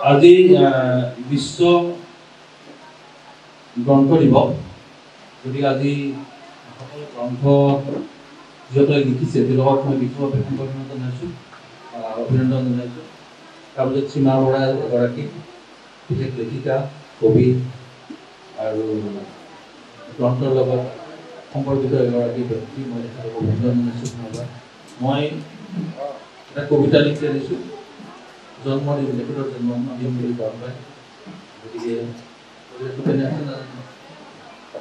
আজি বিশ্ব গ্ৰন্থ দিৱস। গতিকে আজি সকলো গ্ৰন্থ যিসকলে লিখিছে তেওঁলোকক মই বিশেষভাৱে সম্বৰ্ধনা জনাইছোঁ, অভিনন্দন জনাইছোঁ। তাৰপিছত সীমা বৰা এগৰাকী বিশেষ লেখিকা, কবি আৰু গ্ৰন্থৰ লগত সম্পৰ্কিত এগৰাকী ব্যক্তি, মই তেখেতক অভিনন্দন জনাইছোঁ পুনৰবাৰ। মই এটা কবিতা লিখি আনিছোঁ, জন্মদিন, তেখেতৰ জন্মদিন বুলি কোৱা হয়। গতিকে কবিতাটো কেনে আছে নাজানো,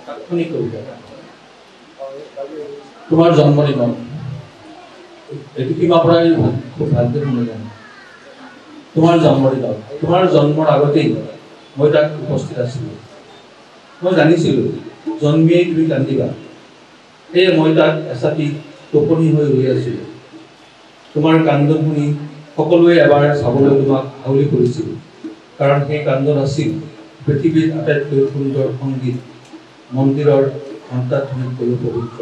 তাৎক্ষণিক কবিতা। তোমাৰ জন্মদিনত, এইটো সীমা বৰাই খুব ভালকৈ শুনে জানো। তোমাৰ জন্মদিনত, তোমাৰ জন্মৰ আগতেই মই তাত উপস্থিত আছিলোঁ। মই জানিছিলোঁ জন্মিয়েই তুমি কান্দিবা, সেয়ে মই তাত এচাটি টোপনি হৈ ৰৈ আছিলোঁ। তোমাৰ কান্দোন শুনি সকলোৱে এবাৰ চাবলৈ তোমাক হাউলি কৰিছিল, কাৰণ সেই কান্দোন আছিল পৃথিৱীৰ আটাইতকৈ সুন্দৰ সংগীত, মন্দিৰৰ ঘণ্টাধ্বনিতকৈও পবিত্ৰ।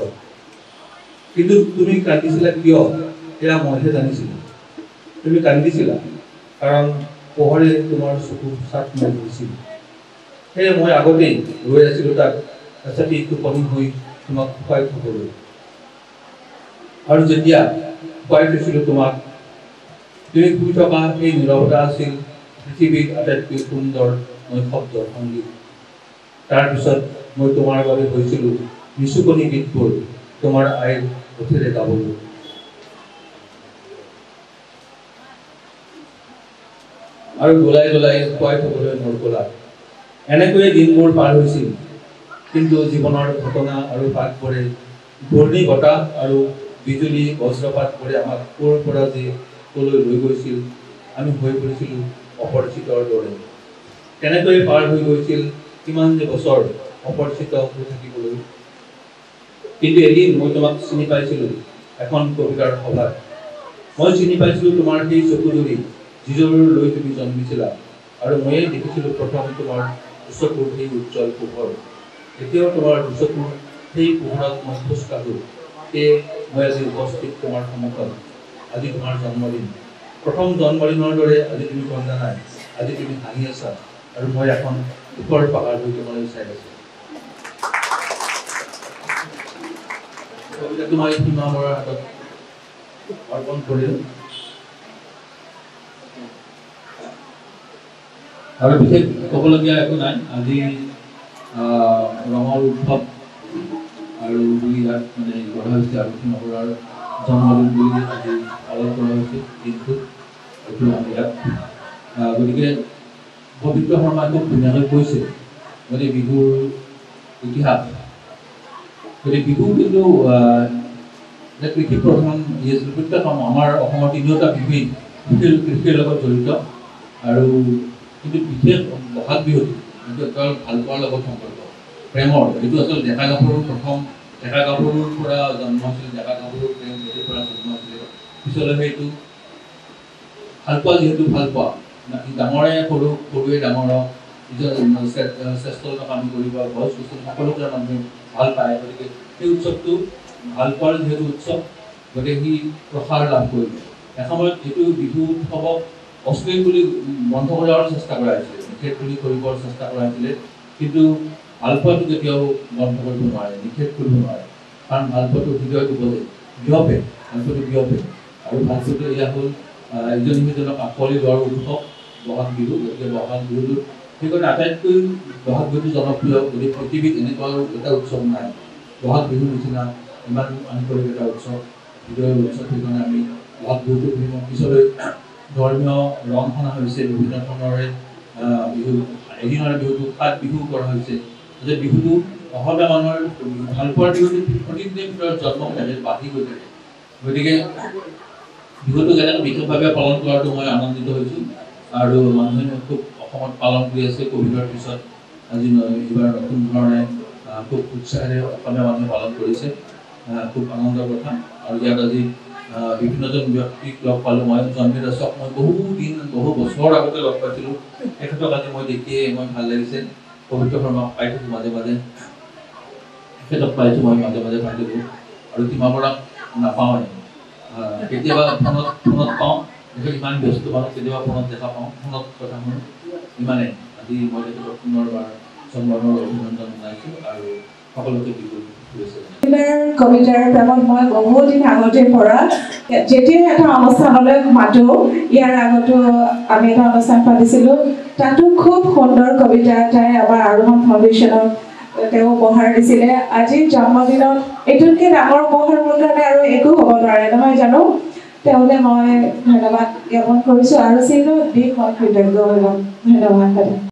কিন্তু তুমি কান্দিছিলা কিয় সেয়া মইহে জানিছিলোঁ। তুমি কান্দিছিলা কাৰণ পোহৰে তোমাৰ চকু চাট মাৰি ধৰিছিল। সেয়ে মই আগতেই ৰৈ আছিলোঁ তাত এচাটি টোপনি হৈ তোমাক শুকাই থ'বলৈ। আৰু যেতিয়া শুকাই থৈছিলোঁ তোমাক, তুমি শুই থকা সেই নীৰৱতা আছিল পৃথিৱীৰ আটাইতকৈ সুন্দৰ নৈশব্দৰ সংগীত। তাৰপিছত মই তোমাৰ বাবে হৈছিলোঁ নিচুকনি গীতবোৰ তোমাৰ আইৰ ওঠেৰে গাবলৈ। আৰু গলাই গলাই খুৱাই থ'বলৈ মোৰ কোলাত। এনেকৈয়ে দিনবোৰ পাৰ হৈছিল। কিন্তু জীৱনৰ ঘটনা আৰু পাকবোৰে, ঘূৰ্ণী বতাহ আৰু বিজুলী বজ্ৰপাতবোৰে আমাক ক'ৰ পৰা যে ক'লৈ লৈ গৈছিল, আমি হৈ পৰিছিলোঁ অপৰিচিতৰ দৰে। তেনেকৈয়ে পাৰ হৈ গৈছিল কিমান যে বছৰ অপৰিচিত হৈ থাকিবলৈ। কিন্তু এদিন মই তোমাক চিনি পাইছিলোঁ এখন কবিতাৰ সভাত। মই চিনি পাইছিলোঁ তোমাৰ সেই চকুজুৰি যিযোৰ লৈ তুমি জন্মিছিলা, আৰু ময়ে দেখিছিলোঁ প্ৰথম তোমাৰ দুচকুৰ সেই উজ্জ্বল পোহৰ। এতিয়াও তোমাৰ দুচকুৰ সেই পোহৰত মই খোজ কাঢ়োঁ। সেয়ে মই আজি উপস্থিত তোমাৰ সন্মুখত। আজি তোমাৰ জন্মদিন। প্ৰথম জন্মদিনৰ দৰে আজি তুমি কন্দা নাই, আজি তুমি হাঁহি আছা, আৰু মই এখন দুখৰ পাহাৰ হৈ তোমালৈ চাই আছোঁ। কবিতাটো মই সীমা বৰাৰ হাতত অৰ্পণ কৰিলোঁ। আৰু বিশেষ ক'বলগীয়া একো নাই। আজি ৰঙৰ উৎসৱ আৰু বুলি ইয়াত মানে গঢ়া হৈছে, আৰু সীমা বৰাৰ জন্মদিন বুলি আজি পালন কৰা হৈছে দিনটো, এইটো আমি ইয়াত। গতিকে পবিত্ৰ শৰ্মাই খুব ধুনীয়াকৈ কৈছে গতিকে বিহুৰ ইতিহাস। গতিকে বিহু কিন্তু কৃষি প্ৰধান, প্ৰত্যেক আমাৰ অসমৰ তিনিওটা বিহুৱেই কৃষিৰ লগত জড়িত। আৰু কিন্তু বিশেষ বহাগ বিহুটো এইটো একেবাৰে ভালপোৱাৰ লগত সম্পৰ্ক, প্ৰেমৰ। এইটো আচলতে ডেকা গাভৰুৰ প্ৰথম, ডেকা গাভৰুৰ পৰা জন্ম হৈছিল, ডেকা গাভৰুৰ প্ৰেম সেইটোৰ পৰা জন্ম হৈছিলে। পিছলৈ সেইটো ভালপোৱা, যিহেতু ভালপোৱা ডাঙৰে সৰু, সৰুৱে ডাঙৰক, নিজৰ শ্ৰেষ্ঠজনক আমি কৰিব, গছ গছনি সকলোকে মানুহে ভাল পায়। গতিকে সেই উৎসৱটো ভালপোৱাৰ যিহেতু উৎসৱ, গতিকে সি প্ৰসাৰ লাভ কৰিলে। এসময়ত এইটো বিহু উৎসৱক অশ্লীল বুলি বন্ধ কৰাৰ চেষ্টা কৰা হৈছিলে, নিষেধ বুলি কৰিবৰ চেষ্টা কৰা হৈছিলে। কিন্তু ভালপোৱাটো কেতিয়াও বন্ধ কৰিব নোৱাৰে, নিষেধ কৰিব নোৱাৰে, কাৰণ ভালপোৱাটো হৃদয়ত উপজে, বিয়পে, ভালপোৱাটো বিয়পে। আৰু ভালপোৱাটো এয়া হ'ল ইজনে সিজনক আঁকোৱালি লোৱাৰ উৎসৱ বহাগ বিহু। গতিকে বহাগ বিহুটো সেইকাৰণে আটাইতকৈ বহাগ বিহুটো জনপ্ৰিয়। গতিকে পৃথিৱীত এনেকুৱা এটা উৎসৱ নাই বহাগ বিহুৰ নিচিনা ইমান আন্তৰিক এটা উৎসৱ, হৃদয়ৰ উৎসৱ। সেইকাৰণে আমি বহাগ বিহুটো বিভিন্ন পিছলৈ ধৰ্মীয় ৰং সনা হৈছে, বিভিন্ন ধৰণৰে বিহু, এদিনৰে বিহুটো সাত বিহু কৰা হৈছে। গতিকে বিহুটো অসমীয়া মানুহৰ ভালপোৱাৰ বিহুটো প্ৰতিদিনৰ ভিতৰত জন্ম হৈ থাকে, বাঢ়ি গৈ থাকে। গতিকে বিহুটো কেনেকৈ বিশেষভাৱে পালন কৰাটো মই আনন্দিত হৈছোঁ, আৰু মানুহে খুব অসমত পালন কৰি আছে। ক'ভিডৰ পিছত আজি এইবাৰ নতুন ধৰণে খুব উৎসাহেৰে অসমীয়া মানুহে পালন কৰিছে, খুব আনন্দৰ কথা। আৰু ইয়াত আজি বিভিন্নজন ব্যক্তিক লগ পালোঁ মই। জন্মি দাসক মই বহুদিন, বহু বছৰৰ আগতে লগ পাইছিলোঁ, তেখেতক আজি মই দেখিয়ে মই ভাল লাগিছে। পবিত্ৰ শৰ্মাক পাই থাকোঁ মাজে মাজে, তেখেতক পাইছোঁ মই মাজে মাজে পাই থাকোঁ। আৰু সীমা বৰাক নাপাওঁৱেই, কেতিয়াবা ফোনত পাওঁ, তেখেত ইমান ব্যস্ত মানুহ, কেতিয়াবা ফোনত দেখা পাওঁ, ফোনত কথা শুনো, ইমানেই। আজি মই তেখেতক পুনৰবাৰ জন্মদিনৰ অভিনন্দন জনাইছোঁ আৰু সকলোকে বিহুৰ শুভেচ্ছা জনাইছোঁ। কবিতাৰ প্ৰেমত মই বহুত দিন আগতে পৰা, যেতিয়া এটা অনুষ্ঠানলৈ মাতো, ইয়াৰ আগতো আমি এটা অনুষ্ঠান পাতিছিলোঁ, তাতো খুব সুন্দৰ কবিতা এটাই আমাৰ আৰোহণ ফাউণ্ডেশ্যনক তেওঁ উপহাৰ দিছিলে। আজি জন্মদিনত এইটোতকৈ ডাঙৰ উপহাৰ মোৰ কাৰণে আৰু একো হ'ব নোৱাৰে, নহয় জানো? তেওঁলৈ মই ধন্যবাদ জ্ঞাপন কৰিছোঁ আৰু চিৰদিন মই কৃতজ্ঞ হৈ ল'ম। ধন্যবাদ দাদা।